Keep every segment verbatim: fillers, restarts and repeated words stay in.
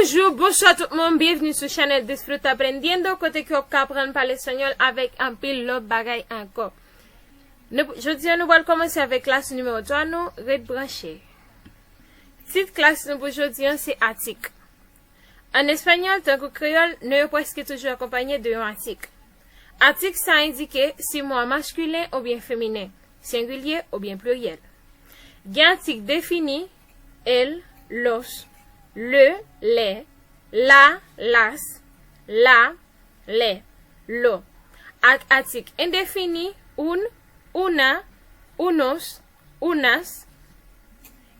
Bonjou, bonswa tout moun, byenvni sou chanèl Disfruta Aprendiendo, kote ke w ka aprann pale espanyòl avèk anpil lòt bagay ankò. Nou, jodi a, nou pral kòmanse avèk klas nimewo twa, nou ret branche. Tit klas nou pou jodi a, se atik. An espanyòl, tankou kreyòl, non yo prèske toujou akonpanye de yon atik. Atik sa endike si mo a maskilen oubyen feminen, sengilye oubyen pliryèl. Gen atik defini, el, los, le, le, la, las, la, le, lo, ak atik endefini, un, una, unos, unas.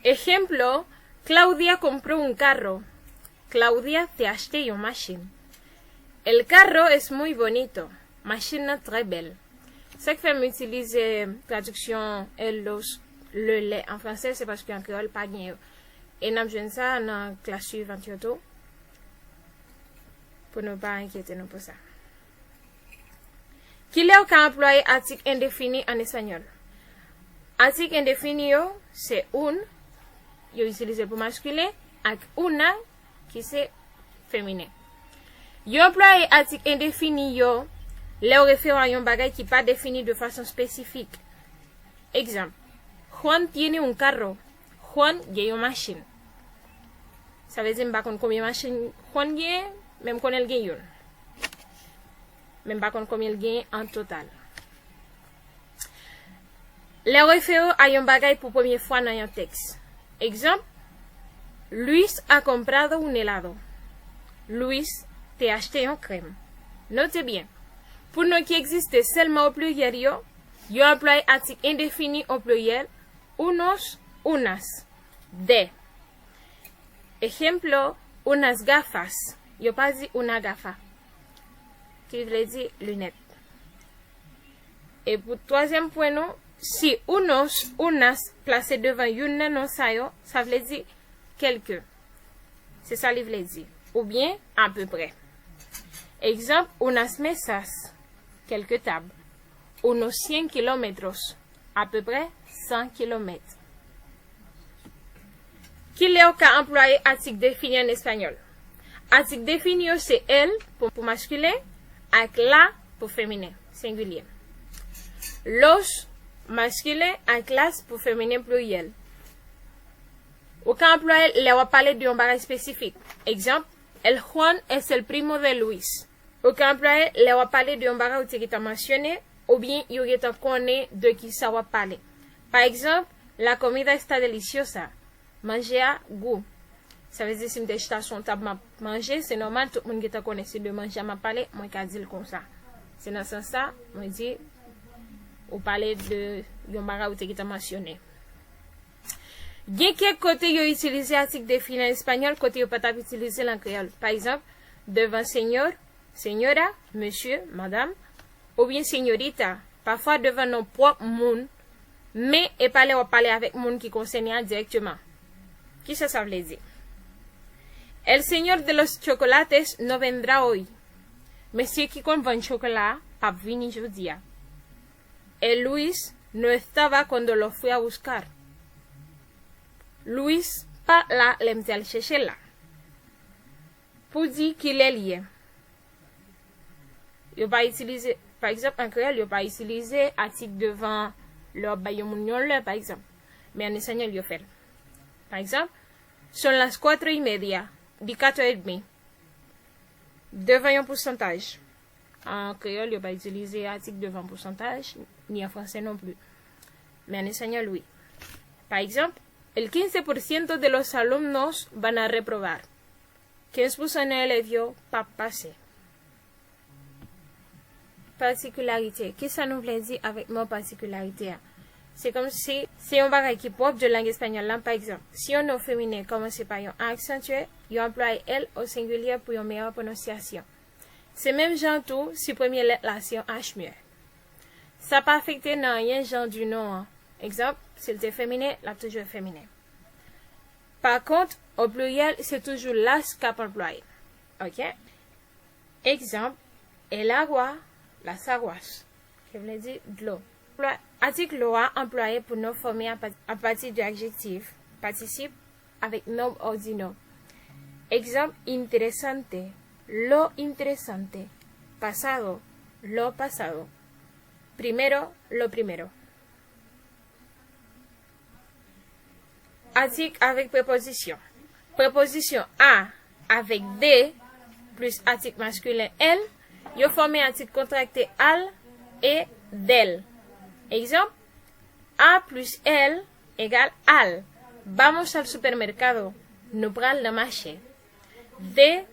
Ejemplo, Claudia compró un carro. Claudia te achte yon machin. El carro es muy bonito. Machin nan trè bèl. Sa k fè m itilize tradiksyon el, los, le, le an fransè, se paske an kreyòl pa gen yo. E n ap jwenn sa nan klas swivan yo tou, pou nou pa enkyete nou pou sa. Kilè w ka anplwaye atik endefini an espanyòl? Atik endefini yo, se un, yo itilize pou maskilen, ak una, ki se feminen. Yo anplwaye atik endefini yo lè yo refere a yon bagay ki pa defini de fason espesifik. Egzanp, Juan tiene un carro. Juan gen yon machin. Sa vle di m pa konn konbyen machin Juan gen, men m konnen l gen youn. Men m pa konn konbyen l gen an total. Lè w refere a yon bagay pou premye fwa nan yon tèks. Egzanp, Luis ha comprado un helado. Luis te achte yon krèm. Note byen, pou non ki egziste sèlman o pliryèl yo, yo anplwaye atik endefini o pliryèl, unos, unas, de. Ejemplo, unas gafas. Yo pa di una gafa, ki vle di linèt. E pou twazyèm pwen nou, si unos, unas plase devan youn nan non sa yo, sa vle di kèlke. Se sa li vle di. Oubyen apeprè. Egzanp, unas mesas, kèlke tab. Unos cien kilómetros, apeprè san kilomèt. Kilè w ka anplwaye atik defini an espanyòl? Atik defini yo se el pou, pou maskilen, ak la pou feminen, sengilye. Los, maskilen, ak las pou feminen, pliryèl. Ou ka anplwaye l lè w ap pale de yon bagay espesifik. Egzanp, El Juan es el primo de Luis. Ou ka anplwaye l lè w ap pale de yon bagay ou te gentan mansyone, oubyen yo gentan konnen de kisa w ap pale. Pa egzanp, La comida está deliciosa. Manje a gou. Sa vle di si m te chita sou yon tab m ap manje, se nòmal tout moun gentan konnen se de manje a m ap pale, mwen ka di l konsa. Se nan sans sa, mwen di, ou pale de yon bagay ou te gentan mansyone. Gen kèk kote yo itilize atik defini an espanyòl, kote yo pa t ap itilize l an kreyòl. Pa egzanp, devan señor, señora, mesye, madanm, oubyen señorita, pafwa devan non pwòp moun, men e pa lè w ap pale avèk moun ki konsène a dirèkteman. Kisa sa vle di? El señor de los chocolates no vendrá hoy. Mesye ki konn vann chokola a p ap vini jodi a. El Luis no estaba cuando lo fui a buscar. Luis pa t la lè m te al chèche l la. Pou di kilè l ye. Yo pa itilize, pa egzanp, an kreyòl, yo pa itilize atik devan lè w ap bay yon moun yon lè, pa egzanp. Men an espanyòl, yo fè l. Pa egzanp, Son las cuatro y media, di katò edmi. Devan yon pousantaj. An kreyòl, yo pa itilize atik devan pousantaj, ni an fransè non pli. Men an espanyòl, wi. Pa egzanp, El quince por ciento de los alumnos van a reprobar. Kenz pousan nan elèv yo p ap pase. Patikilarite. Kisa nou vle di avèk mo patikilarite a? Se kòmsi se yon bagay ki pwòp de lang espanyòl la. Pa egzanp, si yon non feminen kòmanse pa yon a aksantye, yo anplwaye el o sengilye pou yon meyè pwononsyasyon. Se menm jan tou si premye lèt la se yon H muet. Sa pa afekte nan anyen jan di non an. Egzanp, si l te feminen, l ap toujou feminen. Pa kont, o pliryèl, se toujou las k ap anplwaye. Oke? Egzanp, el agua, las aguas, ki vle di dlo. Atik lo a anplwaye pou non fòme apati de adjektif, patisip, avèk non òdinè. Egzanp: interesante, lo interesante. Pasado, lo pasado. Primero, lo primero. Atik avèk prepozisyon. Prepozisyon a avèk de plis atik maskilen el, yo fòme atik kontrakte al e del. Egzanp: a plis el egal al. Vamos al supermercado. Nou pral nan mache. De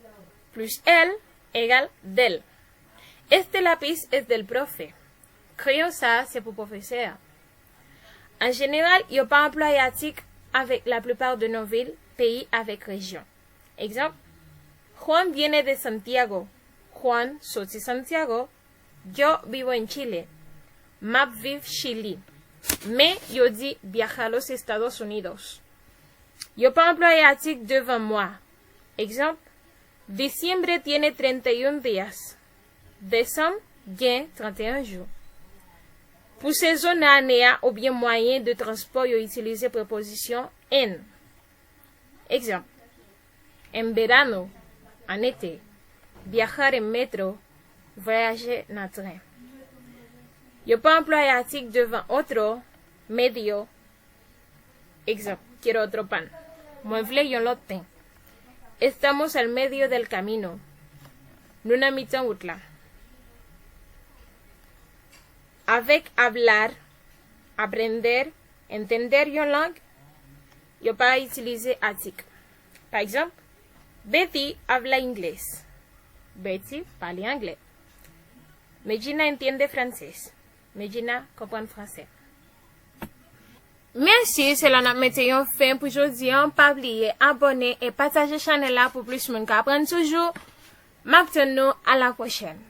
plis el egal del. Este lápiz es del profe. Kreyon sa a se pou pwofesè a. An jeneral, yo pa anplwaye atik avèk la plupart de nos villes, peyi avèk rejyon. Egzanp: Juan viene de Santiago. Juan soti Santiago. Yo vivo en Chile. M ap viv Chili. Men yo di viaja a los Estados Unidos. Yo pa anplwaye atik devan mwa. Egzanp: Diciembre tiene treinta y un días. Desanm gen trannteyen jou. Pou sezon nan ane a oubyen mwayen de transpò, yo itilize prepozisyon en. Egzanp: en verano, an ete. Viajar en metro, vwayaje nan tren. Yo pa anplwaye atik devan otro, medio. Egzanp: quiero otro pan. Mwen vle yon lòt pen. Estamos al medio del camino. Nou nan mitan wout la. Avèk hablar, aprender, entender yon lang, yo pa itilize atik. Pa egzanp: Betty habla inglés. Betty pale anglè. Medjina entiende francés. Medjina konprann fransè. Mèsi, se la n ap mete yon fen pou jodi a. Pa bliye abòne e pataje chanèl la pou plis moun ka aprann toujou. M ap tann nou a la pwochèn.